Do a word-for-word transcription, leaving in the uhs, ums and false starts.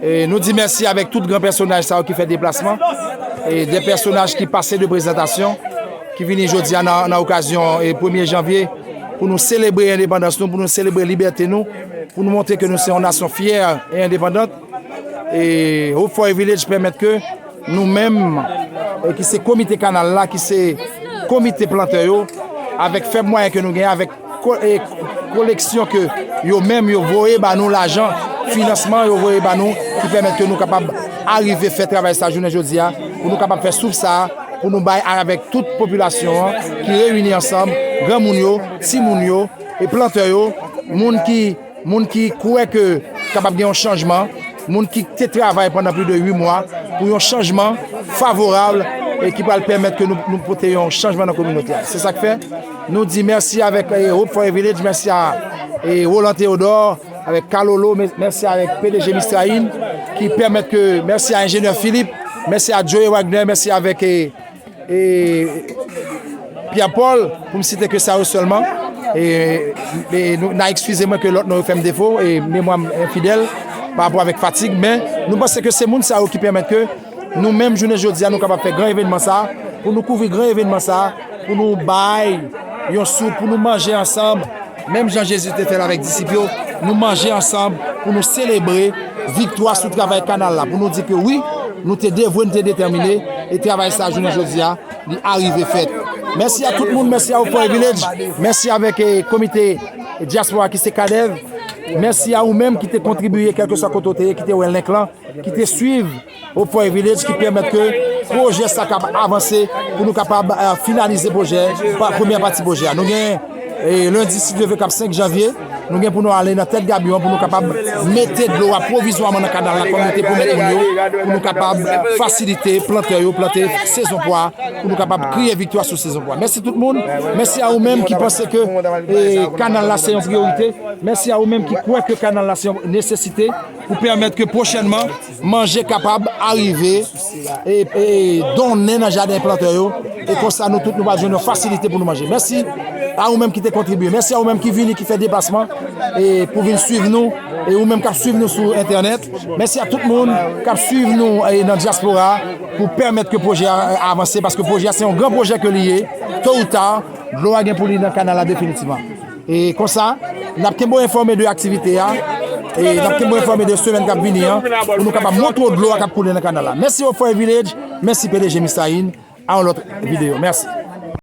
E nou di mèsi avèk tout gran pèsonaj sa yo ki fè deplasman. E de pèsonaj ki pase de prezantasyon, ki vini jodi a nan, nan okazyon e premye janvye pou nou selebre endepandans nou, pou nou selebre libète nou, pou nou montre ke nou se yon nasyon fyè e endepandant. E Hope for a Village pèmèt ke nou menm, e ki se komite kanal la, ki se komite plantè yo, avèk fèb mwayen ke nou genyen, avèk ko- e koleksyon ke yo menm yo voye ba nou, lajan, finansman yo voye ba nou, ki pèmèt ke nou kapab arive fè travay sa jounen jodi a, pou nou kapab fè souf sa, pou nou bay avèk tout popilasyon an ki reyini ansanm, granmoun yo, timoun yo, e plantè yo, moun ki moun ki kwè ke kapab gen yon chanjman, moun ki te travay pandan plis de uit mwa pou yon chanjman favorab e ki pral pèmèt ke nou, nou pote yon chanjman nan kominote a. Se sa k fè nou di mèsi avèk eh, Hope for a Village, mèsi a eh, Roland Théodore, avèk Kalolo, mè- mèsi avèk P D G Mistraïn ki pèmèt ke, mèsi a enjenyè Philippe, mèsi a Joey Wagner, mèsi avèk eh, e Pierre Paul, pou m site ke sa yo sèlman. E, e nou, n a ekskize mwen ke lòt non yo fè m defo, e memwa m enfidèl pa rapò avèk fatig, men nou panse ke se moun sa yo ki pèmèt ke nou menm jounen jodi a nou kapab fè gran evènman sa, pou nou kouvri gran evènman sa, pou nou bay yon soup, pou nou manje ansanm, menm jan Jezi te fè l avèk disip yo, nou manje ansanm pou nou selebre viktwa sou travay kanal la, pou nou di ke wi, nou te devwe, nou te detèmine, e travay sa jounen jodi a, li arive fèt. Mèsi a tout moun, mèsi a Hope for a Village, mèsi avèk eh, komite dyaspora ki se Kadev, mèsi a ou menm ki te kontribiye kèlkeswa kote w te ye, ki te wè link lan, ki te swiv Hope for a Village ki pèmèt ke pwojè sa kab avanse pou nou kapab eh, finalize pwojè, pa- premyè pati pwojè a. Nou gen eh, lendi si Dye vle k ap senk janvye, nou gen pou nou ale nan tèt gabyon pou nou kapab mete dlo a pwovizwaman nan kanal la kòm nou te pwomèt moun yo, pou nou kapab fasilite plantè yo plante sezon pwa, pou nou kapab kriye viktwa sou sezon pwa. Mèsi tout moun, mèsi a ou menm ki panse ke eh, kanal la se yon priyorite, mèsi a ou menm ki kwè ke kanal la se yon nesesite, pou pèmèt ke pwochènman manje kapab arive e, e donnen nan jaden plantè yo, e konsa nou tout nou va jwenn yon fasilite pou nou manje. Mèsi a ou menm ki te kontribiye, mèsi a ou menm ki vini, ki fè deplasman e pou vin swiv nou, e ou menm k ap swiv nou sou entènèt. Mèsi a tout moun k ap swiv nou e nan dyaspora pou pèmèt ke pwojè a avanse, paske pwojè a se yon gran pwojè ke li ye. To ou ta, dlo a gen pou li nan kanal la definitivman. E konsa, n ap kenbe w enfòme de aktivite a, e n ap kenbe w enfòme de semèn k ap vini an, pou nou kapab montre w dlo a k ap koule nan kanal la. Mèsi Hope for a Village, mèsi P D G Mistahin, a yon lòt videyo. Mèsi.